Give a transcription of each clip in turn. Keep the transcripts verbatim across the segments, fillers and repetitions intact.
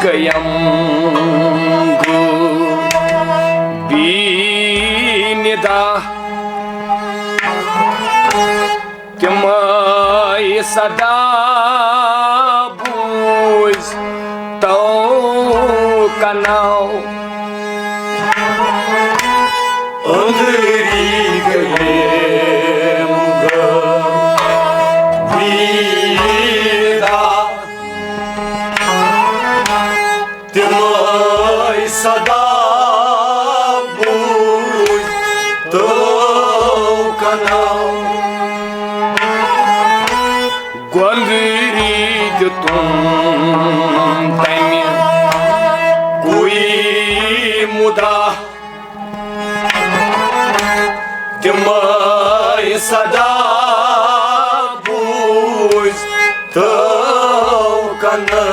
گٔیم گو بیٖنِدا۔ تِمے صدا بوٗزۍ تو کنو۔ أنٛدری گٔیم گو بیٖنِدا۔ تِمے صدا بوٗزۍ تو کنو۔ گۄنٛدری دیُتُم تَمہِ کُے مُدا۔ تِمے صدا بوٗزۍ تو کنو۔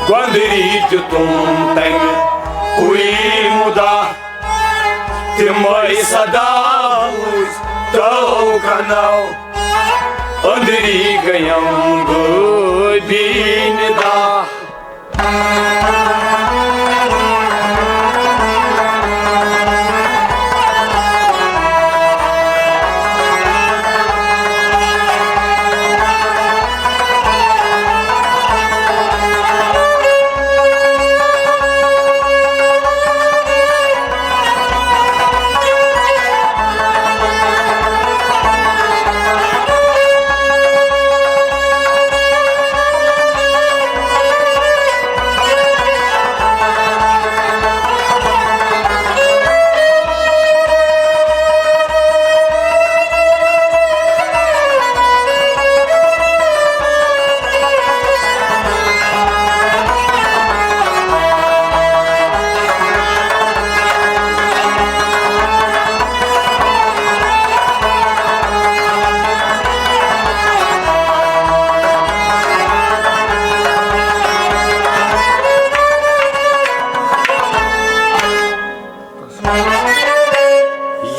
گۄنٛدری دیُتُم تَمہِ کُے مُدا۔ تِمے صدا بوٗزۍ تو کنو۔ أنٛدری گٔیم گو بیٖنِدا۔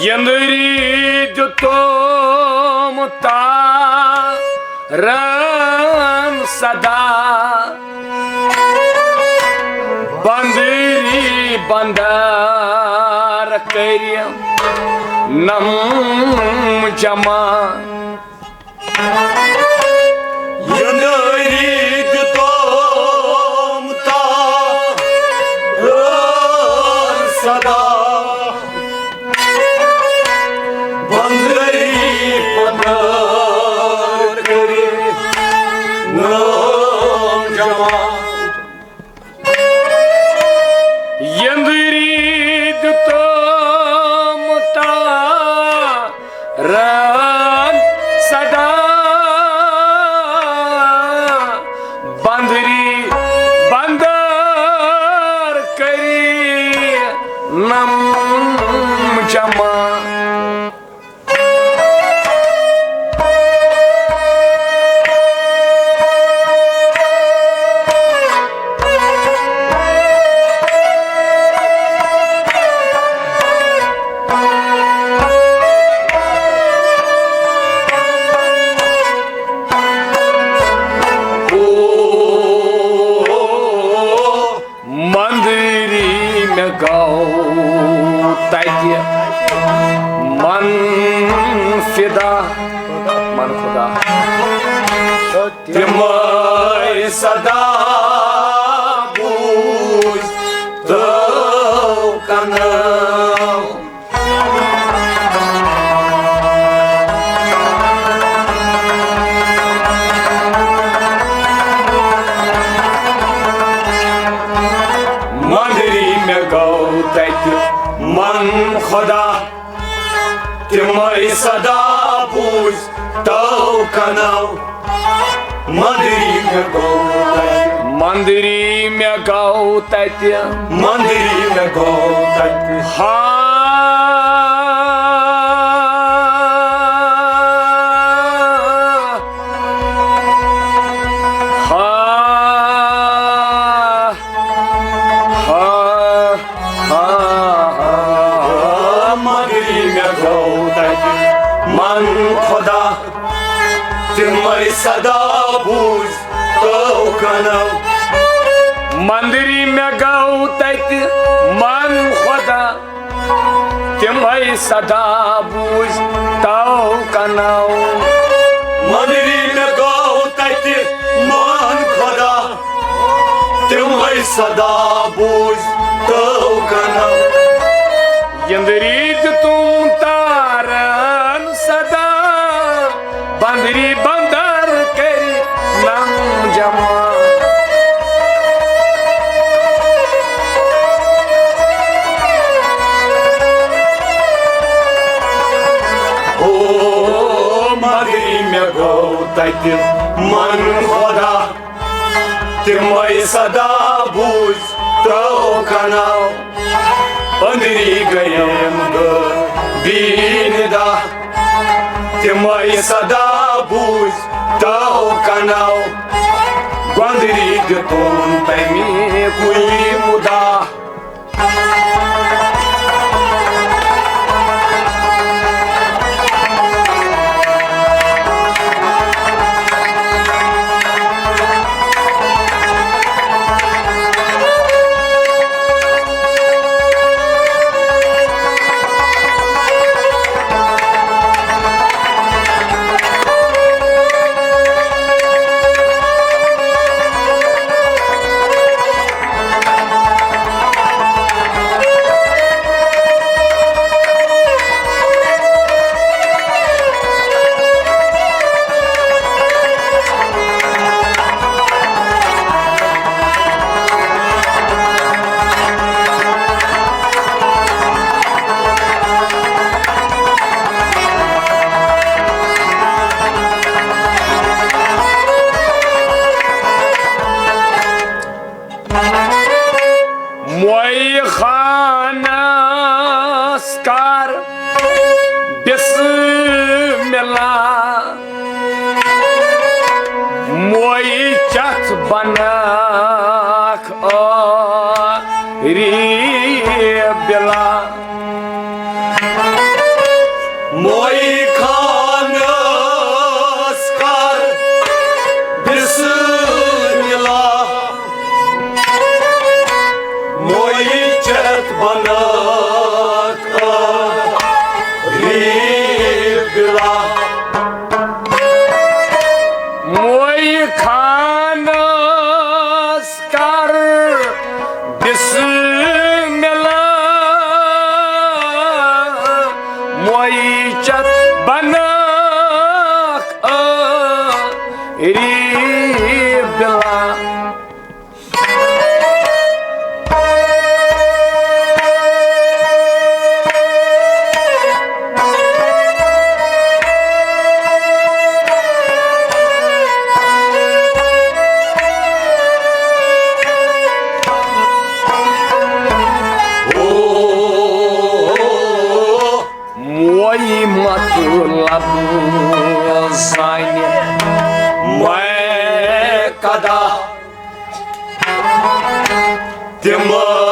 یندری دیُتُم تارن صدا، بندری بندر کٔرۍ نم جمع۔ یندری دیُتُم تارن صدا، بندری بندر کٔرۍ نم جمع۔ یندری دیُتُم تارن صدا، بندری بندر کٔرۍ نم جمع۔ مندری مےٚ گوٚو تَتہِ من فدا، من خدا۔ تِمے صدا بوٗزۍ تو کنو۔ مندری مےٚ گوٚو تَتہِ من خدا، تِمے صدا بوٗزۍ تو کنو۔ مندری مےٚ گوٚو تَتہِ۔ مندری مےٚ گوٚو تَتہِ۔ مندری مےٚ گوٚو تَتہِ۔ ہا، ہا، ہا، ہا۔ صدا بوٗزۍ تو کنو۔ مندری مےٚ گوٚو تتہِ من خدا، تِمے صدا بوٗزۍ تو کنو۔ مندری مےٚ گوٚو تتہِ من خدا، تِمے صدا بوٗزۍ تو کنو۔ یندری دیُتُم تارن صدا، بندری بندر کٔرۍ نم جوان۔ او مندری مےٚ گوٚو تتہِ من خدا، تِمے صدا بوٗزۍ تو کنو۔ أنٛدری گٔیم غٲبیٖن داہ، تِمے صدا بوٗزۍ تو کنو۔ گۄندری دیُتُن تَمی کُے مُدا۔ مویہِ خانس کر بسم اللہ، مویہِ چتھ بنکھ ٲری بلا۔ مویہِ خانس کر بسم اللہ، مویہِ چتھ بنکھ ٲری بلا۔ مویہِ خانس کر بسم اللہ، مویہِ چتھ بنکھ ٲری بلا۔ مویہِ مطلب زانہِ مےٚ کدا،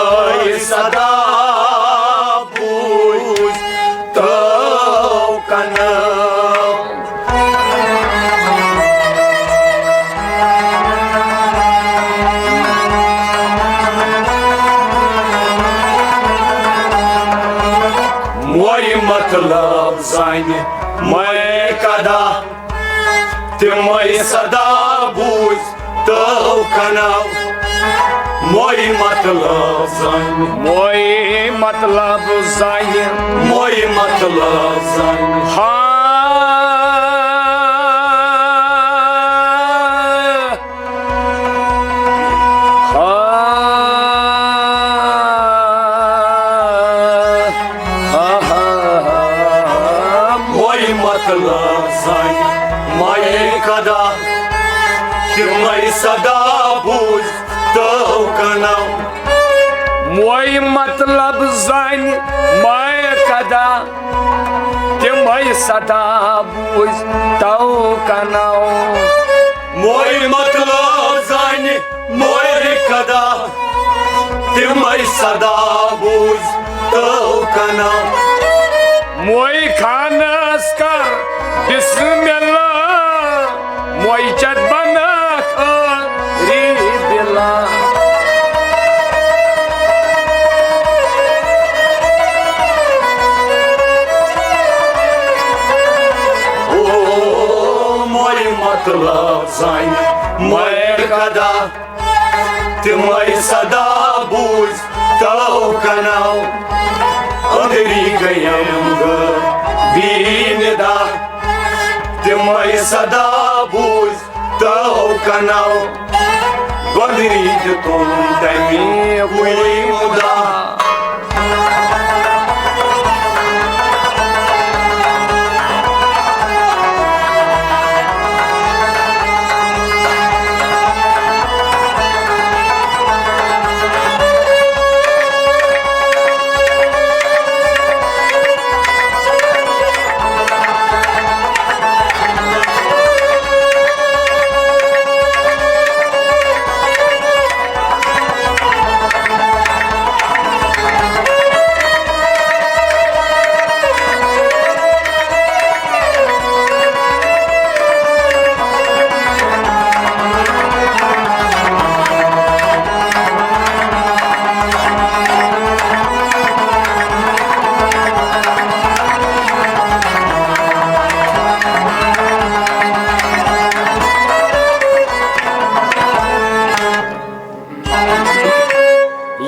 تِمے صدا بوٗزۍ تو کنو۔ مویہِ مطلب زانہِ مےٚ کدا، تِمے صدا بوٗزۍ تو کنو۔ مویہِ مطلب زانہِ۔ مویہِ مطلب زانہِ۔ مویہِ مطلب زانہِ۔ ہا۔ ہا۔ ہا، ہا، ہا، ہا۔ مویہِ مطلب زانہِ مےٚ کدا، تِمے صدا بوٗزۍ تو کنو۔ مویہِ مطلب زانہِ مےٚ کدا، تِمے صدا بوٗزۍ تو کنو۔ مویہِ مطلب زانہِ مےٚ کدا، تِمے صدا بوٗزۍ تو کنو۔ مویہِ خانس کر بسم اللہ، مویہِ لفظن مٔر قدا، تِمے صدا بوٗزۍ تو کنو، أنٛدری گٔیم غٲب بی ندا۔ تِمے صدا بوٗزۍ تو کنو، گۄڈٕنِچ تُل تَمہِ کُے مُدا۔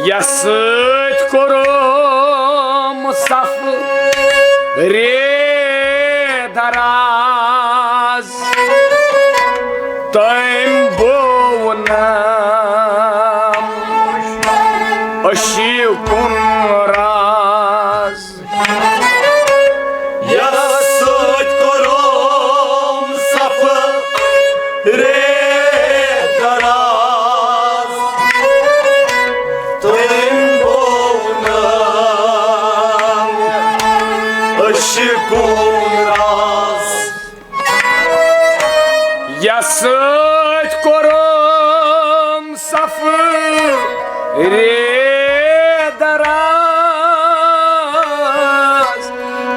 یَس سۭتۍ کوٚرُم صف رے دراز، تٔمۍ بوونم أشی کُن راز۔ یَس سۭتۍ کوٚرُم صف رے دراز، تٔمۍ بوونم أشی کُن راز۔ یَس سۭتۍ کوٚرُم صف رے دراز،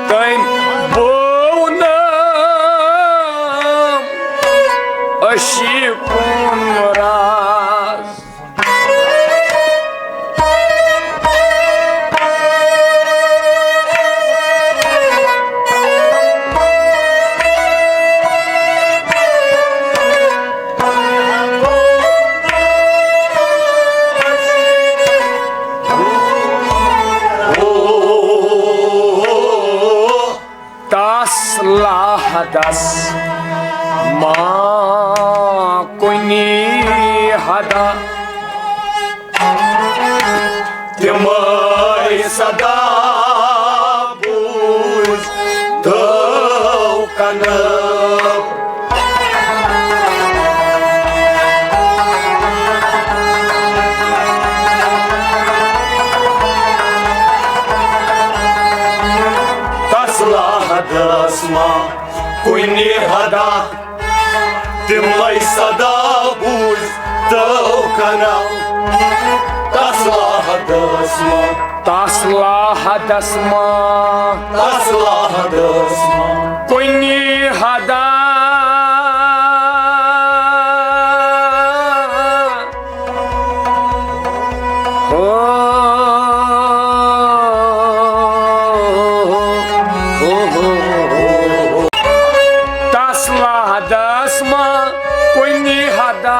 تٔمۍ بوونم أشی کُن راز۔ تس لحدس ما کُنی حدا، تِمے صدا بوٗزۍ تو کنو۔ تس لحدس ما کُنہِ حدا، تِمے صدا بوٗزۍ تو کنو۔ تس لحدس ما، تس لحدس ما، تس لحدس ما کُنہِ حدا۔ ہو، ہو، ہو، ہو۔ تس لحدس ما کُنہِ حدا،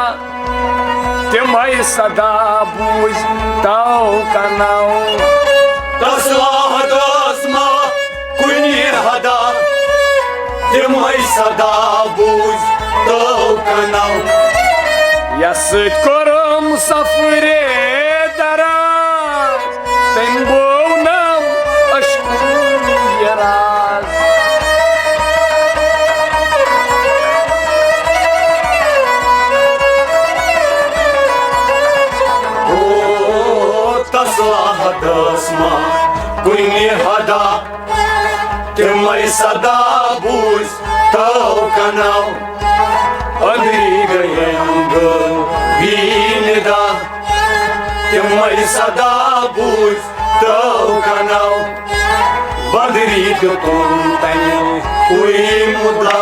تِمے صدا بوٗزۍ تو کنو۔ تس لحدس ما کُنہِ حدا، تِمے صدا بوٗزۍ تو کنو۔ یَس سۭتۍ کوٚرُم صف رے دراز، تٔمۍ بوونم أشی کُن راز۔ او، تس لحدس ما کُنہِ حدا، تِمے صدا بوٗزۍ تو کنو۔ أنٛدری گٔیم غٲب بی ندا، تِمے صدا بوٗزۍ تو کنو۔ بندری دیُتُن تَمہِ کُے مُدا۔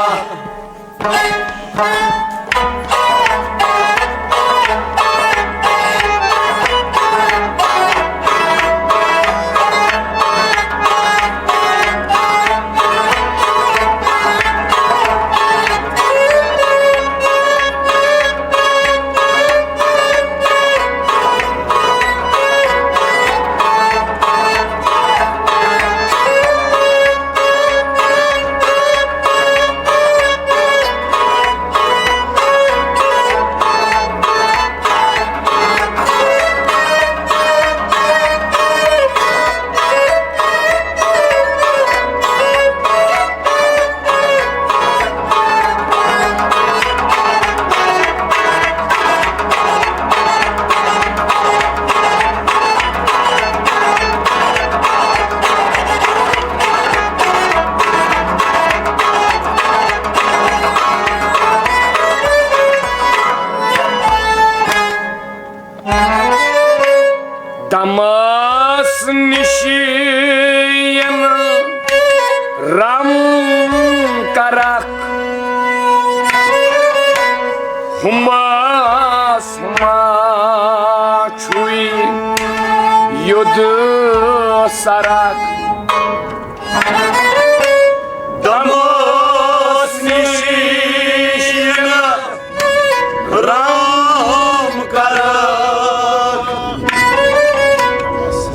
تماس نِش یِنہٕ رم کرکھ، ہُمس ہُما چھُے یوٚد سرکھ۔ تماس نِش یِنہٕ رم کرکھ،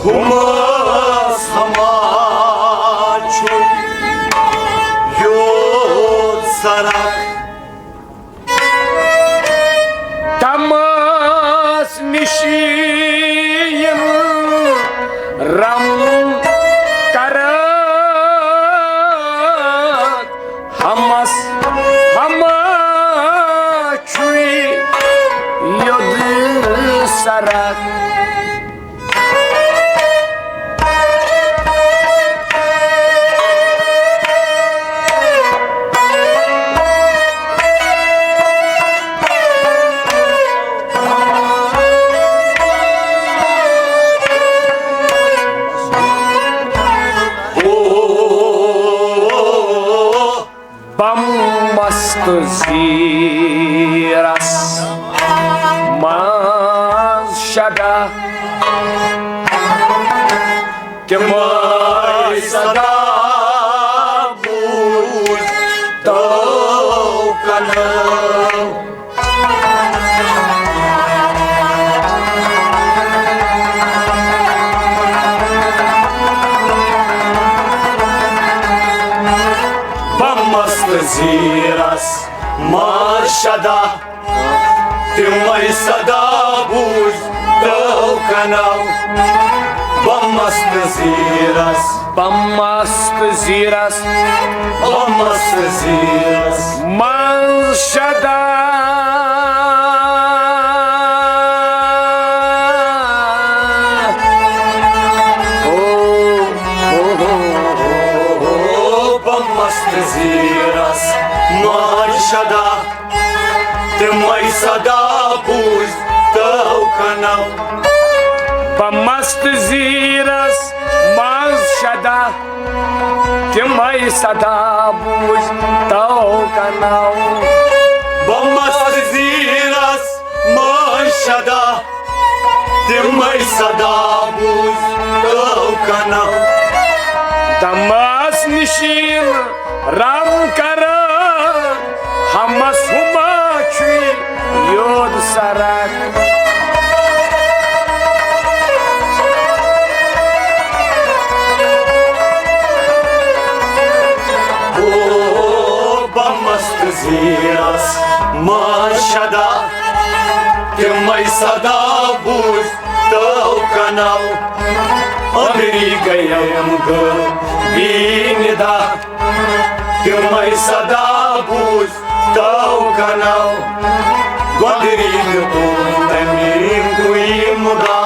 ہُمس ہُما چھُے یوٚد سرکھ۔ تماس نِش یِنہٕ رم کرکھ، ہُمس ہُما چھُے یوٚد سرکھ۔ بمس تہٕ زیرس منٛز شےٚ دۄہ تِمے صدا بوٗزۍ تو کنو۔ بمس تہٕ زیرس منٛز شےٚ دۄہ تِمے صدا بوٗزۍ تو کنو۔ بمس تہٕ زیرس، بمس تہٕ زیرس، بمس تہٕ زیرس منٛز شےٚ دۄہ۔ او، او، او، او، او، بمس تہٕ زیرس منٛز شےٚ دۄہ تِمے صدا بوٗزۍ تو کنو۔ بمس تہٕ زیرس منٛز شےٚ دۄہ تِمے صدا بوٗزۍ تو کنو۔ بمس تہٕ زیرس منٛز شےٚ دۄہ تِمے صدا بوٗزۍ تو کنو۔ تماس نِش یِنہٕ رم کرکھ، ہُمس ہُما چھُے یوٚد سرکھ۔ او بمس تہٕ زیرس منٛز شےٚ دۄہ تِمے صدا بوٗزۍ تو کنو۔ أنٛدری گٔیم غٲبی ندا، تِمے صدا بوٗزۍ تو کنو۔ گۄڈٕنِکۍ تُل تَمہِ کُے مُدا۔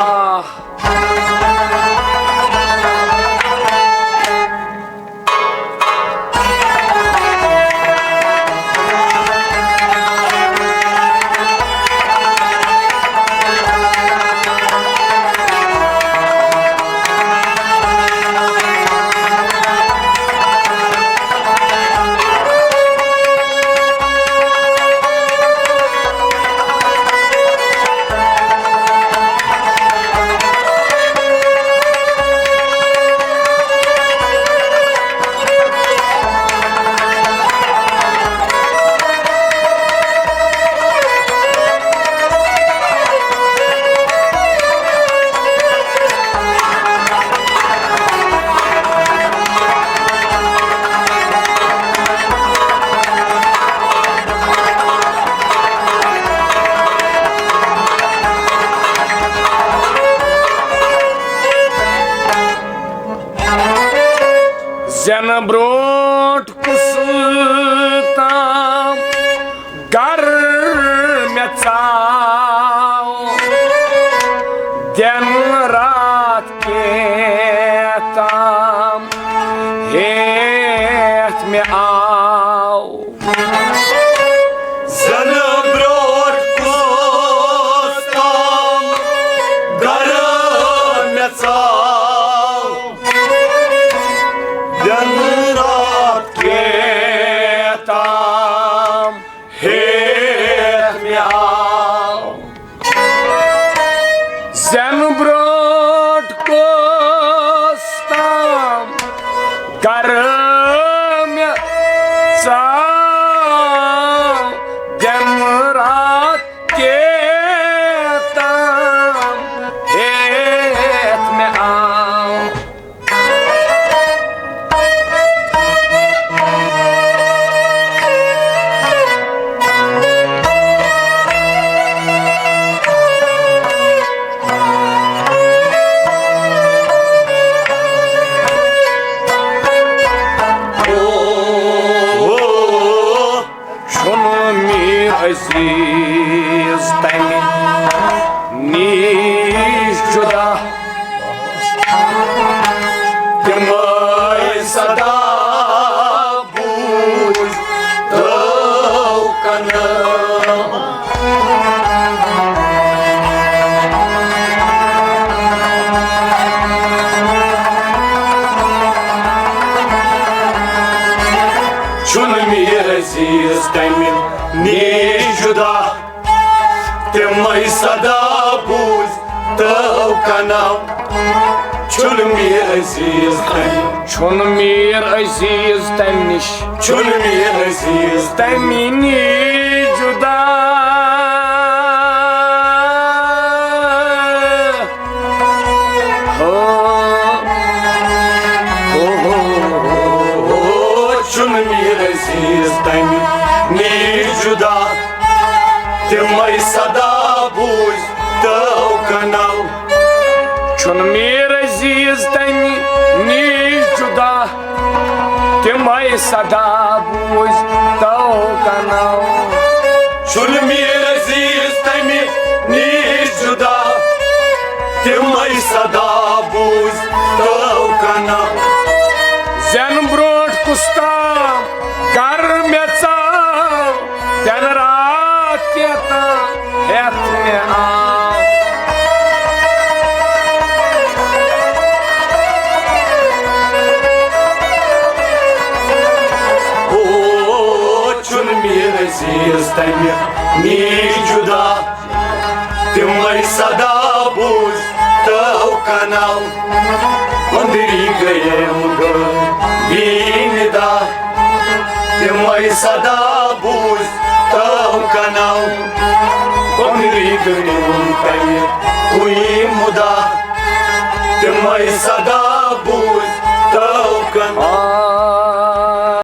زینہٕ برونٛٹھ کُس تام گَر مےٚ ژاو، دٮ۪ن راتھ کینٛہہ تام ہیٚتھ مےٚ آو۔ زَنہٕ برونٛٹھ کُس تام گَر عزیز تمہِ نِش جُدا، تِمے صدا بوٗزۍ تو کنہٕ۔ چھُنہٕ میٖر عزیز تمہِ نِش جُدا، تِمے صدا بوٗزۍ تو کنو۔ چھُنہٕ میٖر عزیز تمہِ، چھُنہٕ میٖر عزیز تمہِ نِش، چھُنہٕ میٖر عزیز تمہِ نِش جُدا۔ ہو، ہو، ہو، ہو، ہو، چھُنہٕ میٖر عزیز تمہِ نِش جُدا، تِمے صدا بوٗزۍ تو کنو۔ چھُنہٕ میٖر عزیز تمہِ نِش جُدا، تِمے صدا بوٗزۍ تو کنو۔ چھُنہٕ میٖر عزیز تمہِ نِش جُدا، تِمے صدا بوٗزۍ تو کنو۔ زٮ۪نہٕ برونٛٹھ کُس تام گرٕ مےٚ ژاو، زٮ۪نہٕ راتھ کیٛاہ تام ہٮ۪تھ مےٚ آو۔ او، چھُنہٕ میٖر عزیز تمہِ نِش جُدا، تِمے صدا بوٗزۍ تو کنو۔ أنٛدری گٔیم غٲبی ندا، تِمے صدا بوٗزۍ تو کنو۔ أنٛدری گٔیم تمہِ کُے مُدا، تِمے صدا